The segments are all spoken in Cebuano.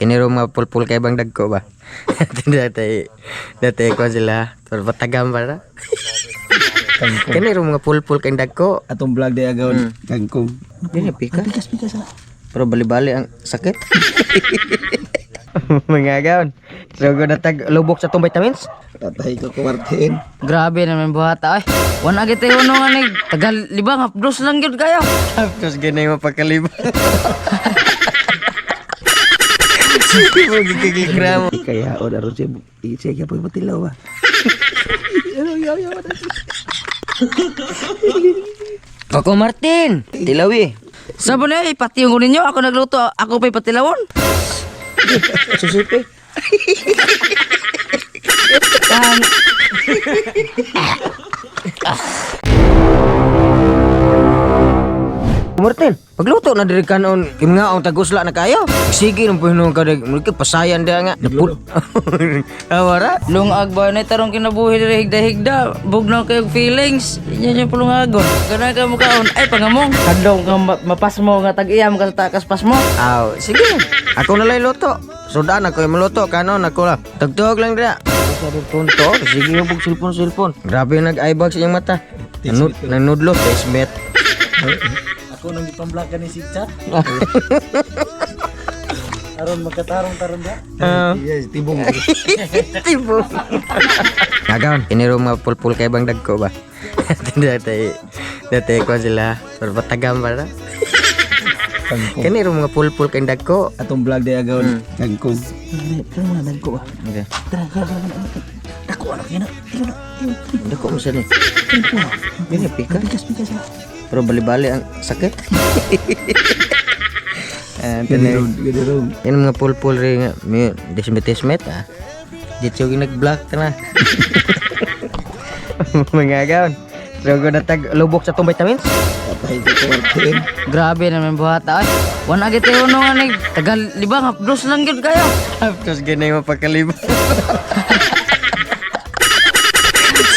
Kini ro mga pulpul kay bang dagko ba? Dati dati ko sila pero patagam ba na? Kini ro mga pulpul kay dagko. Atong vlog day agaw kangkong. Dili pika. Pikas pikas na. Pero bali-bali ang sakit. Mga gaon. So na tag lubok sa tong vitamins. Tatay ko kuwartiin. Grabe naman buhata ay. Wala gid tayo no nga nig tagal libang hapdos lang gyud kayo. Tapos ganay mapakaliba. Mo. Kaya on aron siya siya gyapon patilaw ba. Coco Martin, tilawi. Sabo na ipatiyong ko ninyo ako nagluto ako pa'y patilawon. Susupi. Kan Martin, pagluto na diri kanon, kim nga ang tagusla na kayo. Sige nung puno ka dag, mulki pasayan dia nga. Napul. Awara. lungag ba na tarong kinabuhi diri higda-higda bugnaw kayo feelings. Inyo yung pulungagon. Ganang ka mukaon ay pangamong. Hadlong nga mapasmo nga tag-iya mo ka sa takas pasmo. Aw, sige. Ako na lang luto. Sudan ako yung maluto kanon ako lang. Tugtog lang dira. Sa punto, sige yung bug cellphone cellphone. Grabe yung nag-eyebag sa iyong mata. Nanud, nanudlo, face met. Ako nang gipang-vlog ni si Chat. Aron makatarong-tarong ba? Yes, tibong. Tipo. Nagaon, ini ro mga pulpul kay bang dagko ba? Dati dati ko sila pero patagam ba na? Kangkong. Kini ro mga pulpul kay dagko. Atong vlog day agaw kangkong. Okay. Dako anak na. Dako mo sila. Dili pika. Pikas pikas na. Pero bali-bali ang sakit. Ah, Gani tani. ron, gani ron. Yan mga pulpul rin nga. May desmet-desmet ah. Dito yung nag-block ta na. Mga gaon. So, na tag lubok sa tong vitamins. Tatay ko kuwartiin. Grabe naman buhata ay. Wala gid tayo no nga nig tagal libang hapdos lang gyud kayo. Tapos ganay mapakaliba.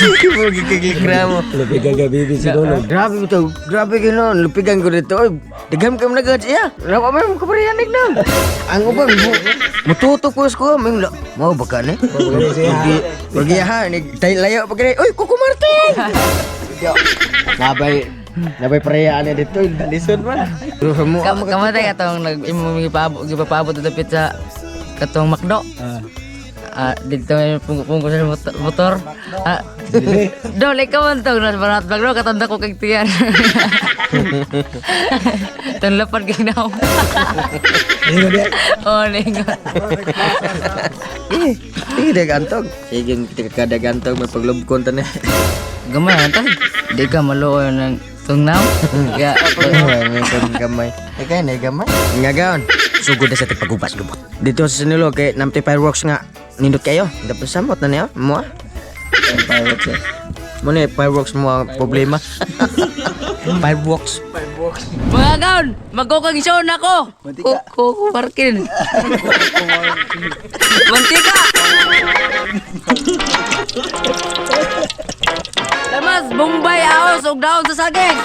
Mo. Lebih gagah bibi si Lolo. Grabe ito, grabe gano'n. Lupigan ko dito. Oy, daghan ka na siya. Rawa mo kaparihanig na. Ang uban, mututo ko sa ko. May mo baka ni. Pergi ha, ni tay layo pa gani. Oy, Kuko Martin. Nabay nabay pareha ani dito, listen man. Pero mo Kamatay katong nag imo gipabot gipapabot dapit sa katong McDo. Ah, dito may pungko-pungko sa motor. Ah, dol ikaw man tong nas barat bagro katanda ko kag tiyan. Tanlapan kay naw. Ingon dia. Oh, ningon. Eh, hindi gantog. Sige, kita kada gantog may paglubkon ta ni. Gamay ta. Di ka maluoy ng tungnaw. Ya, May gamay. Eh kaya na gamay. Nga gaon. Sugod na sa tigpagubas lubot. Dito sa Sinulog kay namti fireworks nga nindot kayo. Dapat samot na niyo mo. Ah. Fireworks eh. Mo ni fireworks mo ang problema. Fireworks. Mga gaon, magkukang show na ko. Mantika. Kuko parkin. Mantika. Lamas, Bombay aos ug daon sa saging.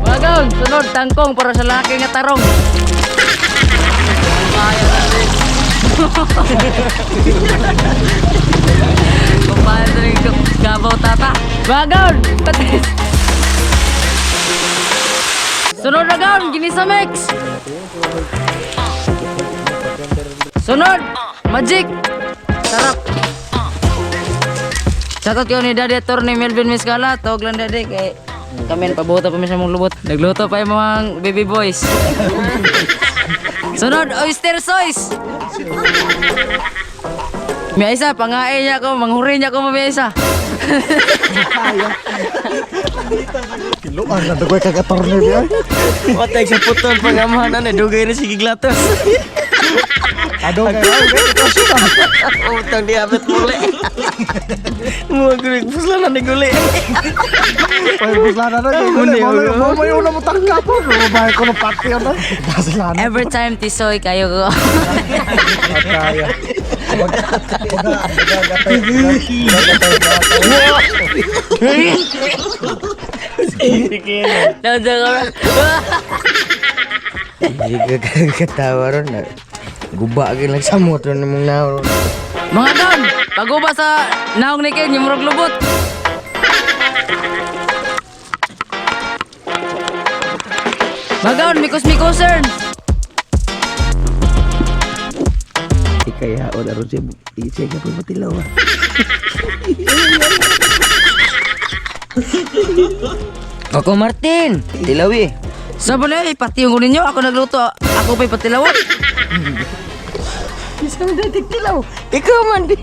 Mga gaon, sunod tangkong para sa laki nga tarong. Kumpara sa rin gabaw tata. Mga gaon, patis. Sunod na gaon, ginisa mix. Sunod, magic. Sarap. Shoutout ko ni Daddy Attorney Melvin Miscala. Tawag lang Daddy kay kami pabuto pa mi sa mong lubot. Nagluto pa yung mga baby boys. Sunod, oyster sauce. May isa, pangain niya ako, manghuri niya ako may isa. Kiluan na dugoy kag attorney biya. Patay sa putol pangamahan na dugay na si giglatos. Ado kay ay Utang diabet muli. Mga gulig pusla na ni guli. Pag buslana na kay Hindi, mo wala. mo may una mo tangka po. Mo bahay ko ng pati ano. Buslana. Every time tisoy kayo ko. Kaya. Nandiyan ka ba? Hindi ka katawa ron. Guba ka lang sa motor ng mong naon. Mga don, paguba sa naong ni Ken, yung murag lubot. Magaon, mikos-mikosern. Ikaya o aron siya siya ka pa tilaw. Coco Martin, tilawi. Sabi na, ipatiyong ko ninyo. Ako nagluto. Ako pa'y patilawan. Isang dating tilaw. Ikaw man di.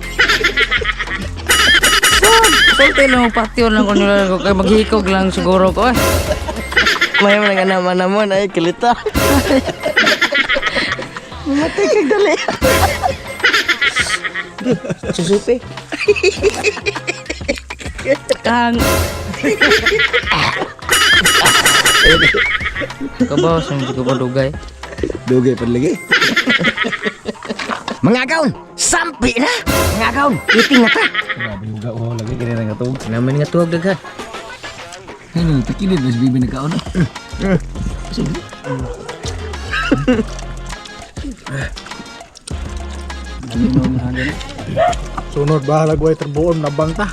Sulti lang, patiyon lang ko nila. Kaya maghikog lang siguro ko eh. May mga naman naman ay kilita. Matay kag dali. Susupi. Kang... Kabaw, hindi ko pa dugay. Dugay pa lagi. Mga agaon, sampi na. Mga agaon, iting na ta. Grabe yung gawa lagi kini nga tuog. Naman nga tuwag daghan. Ano takilid mas bibi nagkaon. Sunod bahala ko ay terbuon nabang ta.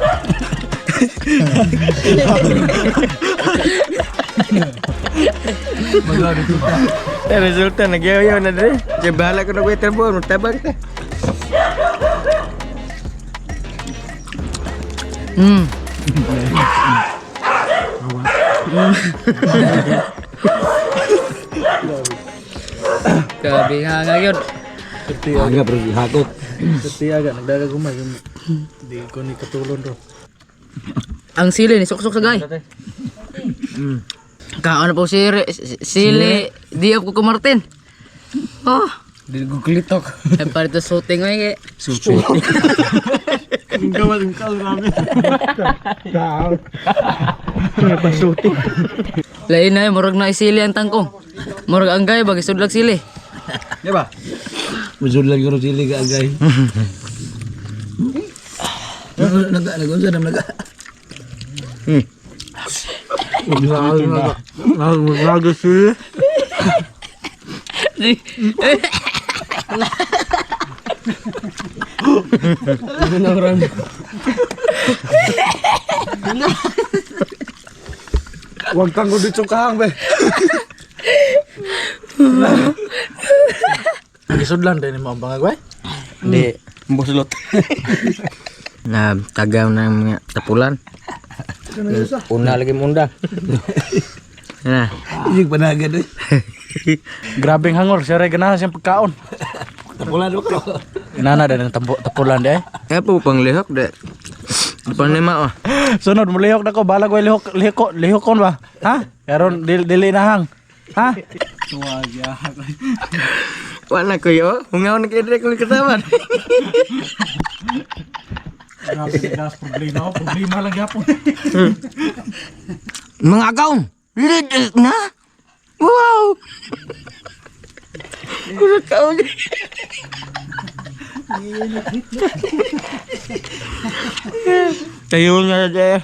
Eh, resulta nagyaw-yaw na dire. Diya bahala ko na waiter po, tabang ta. Grabe nga nga yun. Aga bro, hakot. Seti aga nagdaga gumay. Di ko ni katulon ro. Ang sili ni suksok sa gay. Kaon na po sili, sili, di ko ko Martin. Oh, Di ko klitok. ay parito shooting ay. Lain na murag na isili ang tangkong. Murag ang gay bagi sudlag sili. Di ba? Musudlan ko sili ka agay. Naga nagunsa nam naga. Naga sili. Huwag kang gudit yung kahang, be. Gisudlan din mo ang bangag, be. Di, buslot. Na tagaw na mga tapulan. Una lagi munda. Na. Isig panaga doy. Grabeng hangol, siya rin ganahan siyang pagkaon. Tapulan ko. Inana din ang tapulan di eh. Kaya po pang lihok de. Depan lima oh. Sunod, mulihok na ko, balag ko lihok, lihok, lihokon ba? Ha? Karon dili, dili na hang. Ha? Wala ko yo. Hungaw na kayo dire kung kasama. Grabe gas problema, problema lang gyapon. Mga agaw, lidik na. Wow. Kusot ka ulit. Tayo nga dyan.